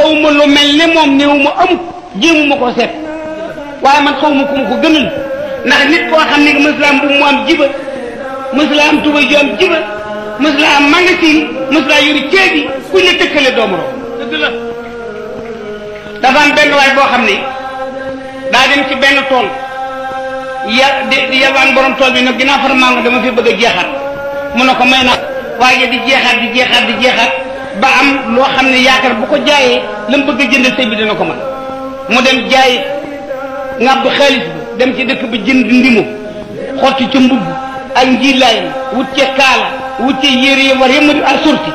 xawma lu mel ne moom néew ma amut jéemu ma koo seet waaye man xawma ku ma ko gënal ndax nit koo xam ne mësulaam bu mu am jiba mësulaam tuba ju am jiba mësulaam magasin mësulaa yori ceebi kuñ la tëkkale doomaro dëgg la dafa am benn waay boo xam ne daa dem ci benn tool di yalwaan borom tool bi nag ginnaaw far mango dama fi bëgg a jeexaat mu ne ko may naa waaye di jeexaat ba am loo xam ne yaakaar bu ko jaayee la mu bëgg a jënd sëy bi dina ko mën mu dem jaay ngàbb xaalis bi dem ci dëkk ba jënd ndimo xotti ca mbubb ak njilaay wut ca kaala wut ca yére yi war yëmadi assorti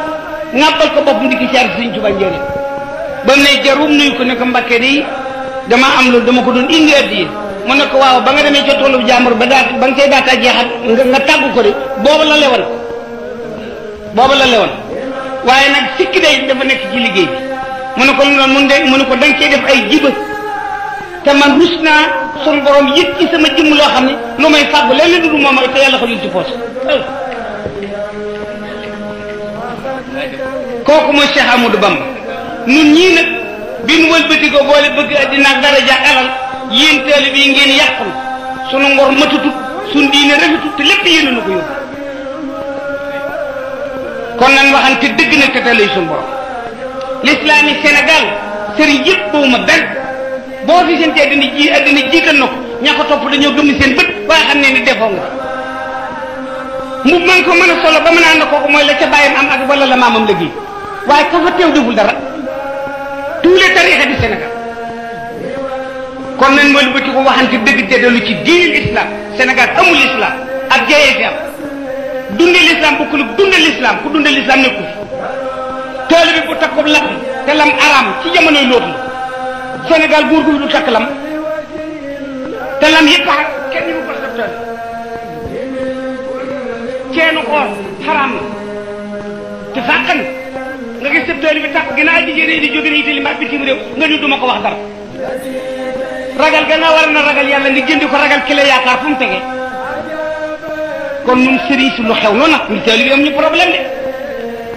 ngàbbal ko bopp ndiki saar Sëriñ Tuubaa njëriñ ba mu ne jarum nuyu ko ne ko Mbàkke di dama am loolu dama ko doon indi addiye mu ne ko waaw ba nga demee ca toolu jàmbur ba nga cay daata jeexat nga tàggu ko de booba la lewoon waaye nag sikki day dafa nekk ci liggéey bi mu ne ko lu noonu mu ne ko da nga cey def ay jiba te man rus naa sun borom yëg ci sama jëmm loo xam ne lu may fàggu lenn du moom te yàlla ko jël ci poos kooku mooy Cheikh Amadou Bamba nun ñii nag bi nu wëlbati ko boole bëgg addina ak daraja alal yéen taalibe bi ngeen yàqul sunu ngor matutut sunu diine rafetut te lépp yéen na ko yóbbu kon nan waxante dëgg na te lay sunu borom l'islam yi Sénégal sëriñ yëpp bawuma benn boo fi seen te addina jiital na ko ña ko topp dañoo gëm seen bët waaye xam ne ni defoo nga mu man ko mën a solo ba mën a ànd kooku mooy la ca bàyyam am ak wala la maamam liggéey waaye ka fa teew deful dara tous les tarixa du Sénégal kon nañ mooy lu bëti ko waxante dëgg te dellu ci diinil islam Sénégal amul islam ak jayee fi am dunde l'islam bokkul dunde l'islam ku dunde l'islam nekku fi tool bi bu takkob lam te lam araam ci jamonoy lóotu la Sénégal góor gu du takk lam te lam yëpp kenn ñu ko def tool ceenu xool xaraam na te fàqan nga gis sa tool bi takk ginnaaw jigéen di jóge Italie ma bitim réew nga ñu duma ko wax dara ragal gannaaw war na ragal yàlla nga jëndi ko ragal ki la yaakaar fu mu tege kon ñun sëriñ si lu xew noonu nag ñun tool bi am ñu problème de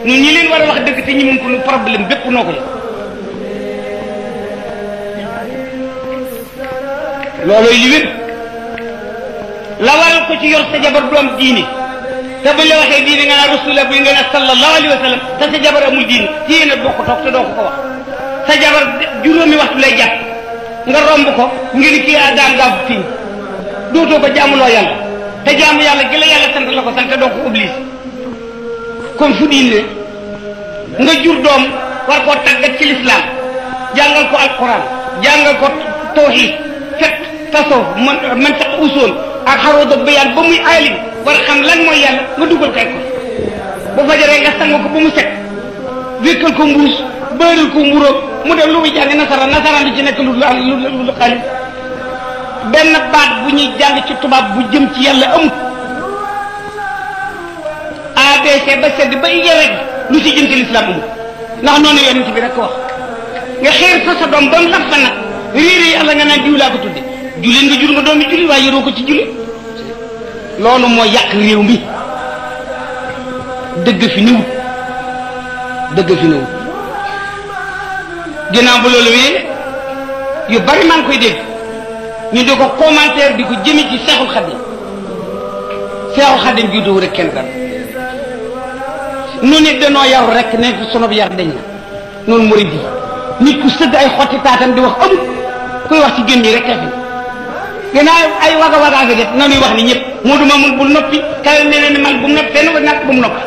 ñun ñi leen war a wax dëgg te ñi mun ko lu problème bépp noo ko yëg loolooy li wér la waral ko ci yor sa jabar doom diine te buñ la waxee diine nga naa rasulullah bi nga ne sallallahu alayhi wa sallam te sa jabar amul diine ci yéen a bokk toog te doo ko wax sa jabar juróomi waxtu lay jàpp nga romb ko ngir kii daan gaaw fiñ dootoo ko jaamuloo yàlla te jaamu yàlla gi la yàlla sant la ko sant doo ko oblige kon fu diine nga jur doom war koo tàggat ci lislaam jàngal ko alquran jàngal ko tawhid fekk tasawuf man sax usool ak xarooda bayaan ba muy aalim war xam lan mooy yàlla nga dugal kay ko bu fajaree nga sang ko ba mu set wékkal ko mbuus bëral ko mburóom mu dem lu muy jàng nasaraan li ci nekk lu xaalis benn baat bu ñuy jàng ci tubaab bu jëm ci yàlla amut ABC ba sedd ba ige rek lu ci jëm ci lislaam amut ndax noonu yonent bi rek ko wax nga xeer sa doom ba mu laf fa nag réeré yàlla nga naan diw laa ko tudde jullit nga jur nga doomi jullit waaye yoroo ko ci jullit loolu moo yàq réew mi dëgg fi niwut ginnaaw bu loolu wéyee yu bari maa ngi koy dégg ñu di ko commentaire di ko jëme ci Seexul Xadim bii doo rek kenn dara nu nit danoo yaru rek ne fi sunu yar dañ na noonu murid yi nit ku sëgg ay xotti taatam di wax amut koy wax ci gën ñi rek fi ginnaaw ay waga fi def nanuy wax ni ñëpp moo duma mun bul noppi kay mel ni man bu mu noppi fenn ko nag bu mu noppi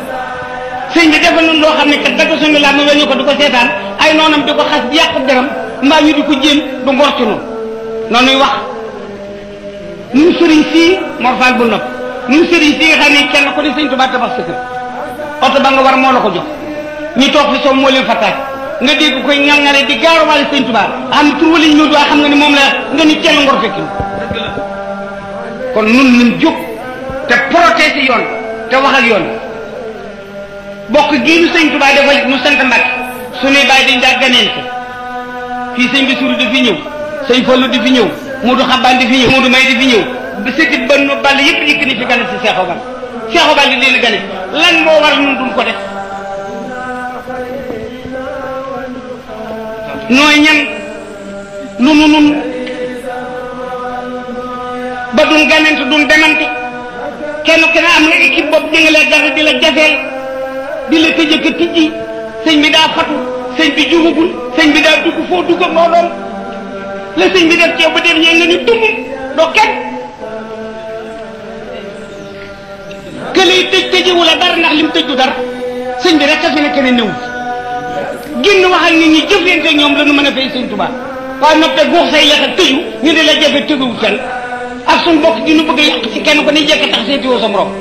sëñ bi defal noonu loo xam ne kat dagg suñu laa ma weñu ko di ko seetaan ay noonam di ko xas di yàq deram mbaa ñu di ko jéem du ngor ci noonu noonuy wax ñun sëriñ sii morfal bul noppi ñun sëriñ sii nga xam ne kenn ko di sëñ Tuubaa tabax sa kër oto ba nga war moo la ko jox ñu toog fi soom moo leen fattaaj nga dégg koy ŋal-ŋale di gaaruwaale sëñ Tuubaa xam ne tur wala ñu ñëw xam nga ni moom la nga ni kenn ngor fekki kon nun nañ jóg te protéger yoon te wax ak yoon bokk gii nu sëñ Tuubaa defal nu sant Mbàkke suñuy bàyyi dañ daa ganeente fii sëñ Basiru di fi ñëw sëñ Fallu di fi ñëw Moodu Xabbaan di fi ñëw Moodu May di fi ñëw ba sëtit ba nu ball yëpp dikk ni fi gane si Seexu Bal di leen gane lan moo war nun duñ ko def nooy ñan lu nu nun ba dun ganante dun demante kenn ku ne am nga équipe boobu jëngalee dara di la jafeel di la tëj ak tijji sëñ bi daa fatu sëñ bi jugagul sëñ bi daa dugg foo dugg ak noo doon la sëñ bi def ci yow ba dem ñee nga ni dugg doo kenn que lay tëjëwu la dara ndax lim tëju dara sëñ bi rek a fi nekk ne néew génn wax ak nit ñi jëflante ak ñoom la nu mën a fay sëñ Tuubaa waaye noppee guux say lex ak tëju ñu di la jafe tëguwu kenn ak suñ bokk di nu bëgg a yàq ci kenn ko ni jekk tax seetiwoo sa morom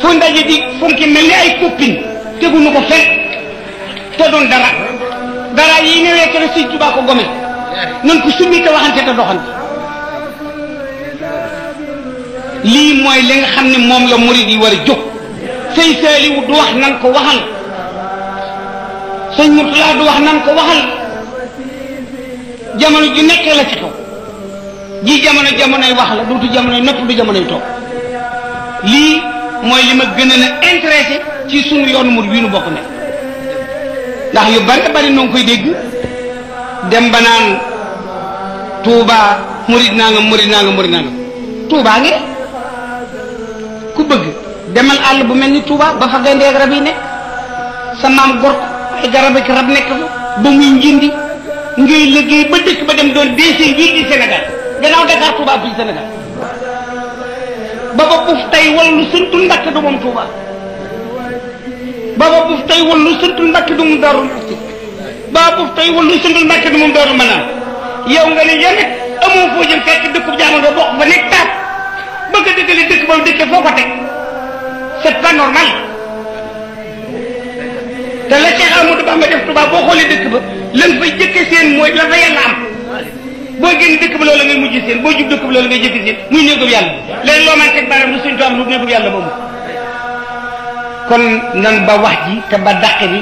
fu ndaje di fonki mel ni ay copine teguñu ko fekk te doon dara yi ñëwee kene sëñ Tuubaa ko gome nan ko summi te waxante te doxante lii mooy li nga xam ne moom la murid yi war a jóg sëñ Saaliwu du wax nan ko waxal sëñ Murtala du wax nan ko waxal jamono ju nekkee la ci kaw ji jamonoy wax la dootu jamonoy nopp du jamonoy toog lii mooy li ma gën a intéressé ci sunu yoonu murid wi nu bokk ne ndax yu bari noo ngi koy dégg dem ba naan Touba murid naa nga Touba ngi ku bëgg demal àll bu mel ni Touba ba fa gaynde ak rab yi nekk sa maam gor ay garab ak rab nekk fa ba muy njindi ngay liggéey ba dëkk ba dem doon deuxième ville du Sénégal gannaaw Dakar Touba fii Sénégal baba buuf tey wala lu sëntul Mbàkke du moom Touba baba buuf tey wala lu sëntul Mbàkke du moom Daaru Muxti baba buuf tey wala lu sëntul Mbàkke du moom Daaru Manaan yow nga ne yéen amoo foo jëm fekk dëkkub jaamu nga bokk fa nekk taat bëgg a dëkkale dëkk ba mu dëkkee foo ko teg c'est pas normal te la Cheikh Amadou Bamba def Touba boo xoolee dëkk ba lan fay jëkke seen mooy la fa yàlla am boo génn dëkk ba loolu ngay mujj seen boo jub dëkk ba loolu ngay jëkke seen muy néegub yàlla léegi loo man teg baram lu suñ to am lu néegub yàlla moomu kon nan ba wax ji te ba dàq bi